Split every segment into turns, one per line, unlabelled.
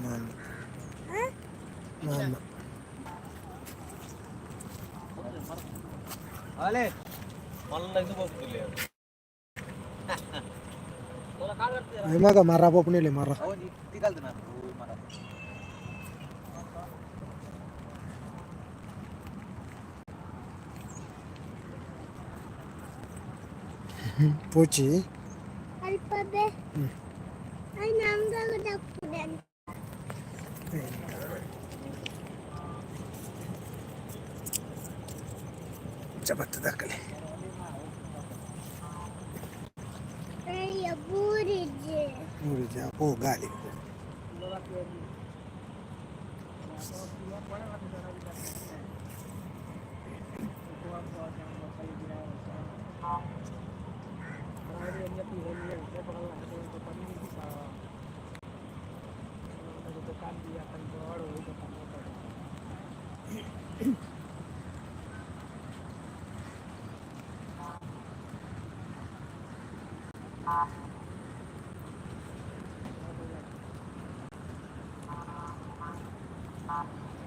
ಮಾಮ. ಮಗ ಮರ ಪೋಪುನಿಲ್ಲ ಮರ. ಪೋಚಿ. ಬತ್ತದಕ್ಕಲೆ. ಬೂರಿಜೆ ಪೋ ಗಾಲಿ.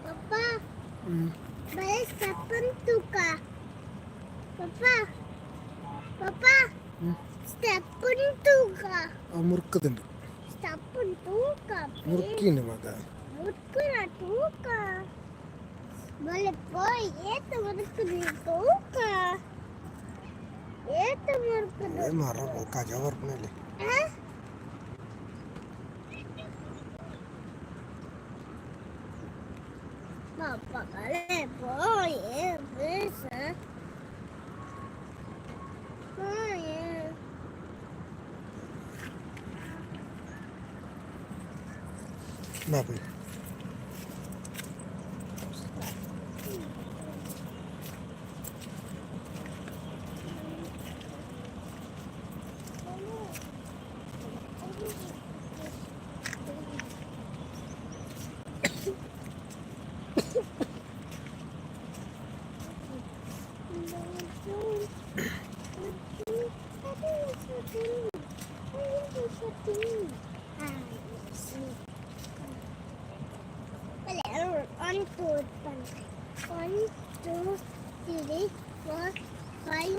ಪಪ್ಪ, ಬರೀ ಸ್ಟೆಪ್ ತೂಕ ಪಪ್ಪ, ಪಪ್ಪ, ಸ್ಟೆಪ್ ತೂಕ.
ಮುರ್ಕದುಂಡು.
ಸ್ಟೆಪ್ ತೂಕ.
ಮುರ್ಕಿನ ಮಗ.
ಮುರ್ಕುನ ತೂಕ ಬಲೆ ಪೋಯ್. ಏತ ಮುರ್ಕುದು ತೂಕ, ಏತ ಮುರ್ಕುದು.
ಮರ ಕಜ ಬರ್ಪುನಲ್ಲಿ.
ಪಪ್ಪ ಬಲೆ ಪೋಯ್ ಬೇಸ ಪೋಯ್.
Bapu.
One, two, one, two, three, four, five,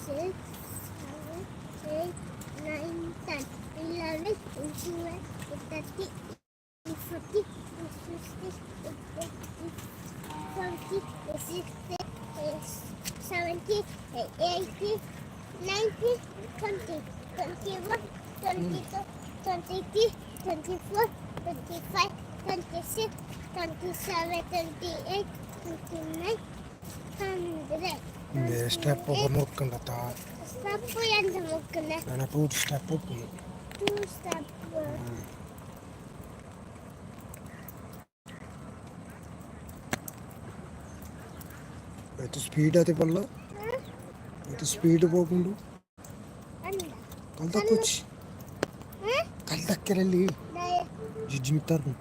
six, seven, eight, 9, 10, 11, 12, 13, 14, 15, 17, 16, 17, 18, 19, 20, 21, 22, 23, 24, 25, 26, 27, 28, 29, 100.
Step ಮುರ್ಕಂಡತ್ತ.
Step ಎಂತ ಮುಕ್ಕನೆ?
ನಾನು ಟೂ ಸ್ಟೆಪ್ ಉಪ್ಪುಂಡು.
To step.
ಆಯ್ತು, ಸ್ಪೀಡ್ ಆತಿ ಪಲ್ಲ. ಆಯ್ತು, ಸ್ಪೀಡ್ ಪೋಪುಂಡು. ಕಲ್ತಕ್ಕೋಚಿ, ಕಲ್ತಕ್ಕೆರಲ್ಲಿ ಜಿಜ್ಜಿ ಮಿತ್ತಾರು.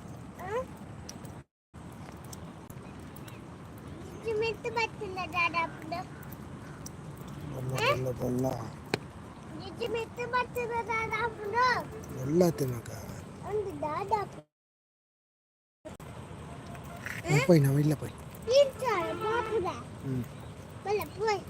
ಮಿತ್ತು ಬತ್ತಿಲ್ಲ ದಾದಾಪುಡು.
ಬೊಲ್ಲ ಬೊಲ್ಲ ಬೊಲ್ಲ.
ಜಿಜ್ಜಿ ಮಿತ್ತು ಬತ್ತಿಲ್ಲ ದಾದಾಪುಡು.
ಒಲ್ಲಾತೆ ಮಗ.
ಒಂದು ದಾದಾಪು.
ಪೋಯ್, ನಾವು ಇಲ್ಲ ಪೋಯ್.
ಇಂಚ ಬಾಪುದ.
ಹ್ಞೂ.
ಬಲ್ಲ ಪೋಯ್.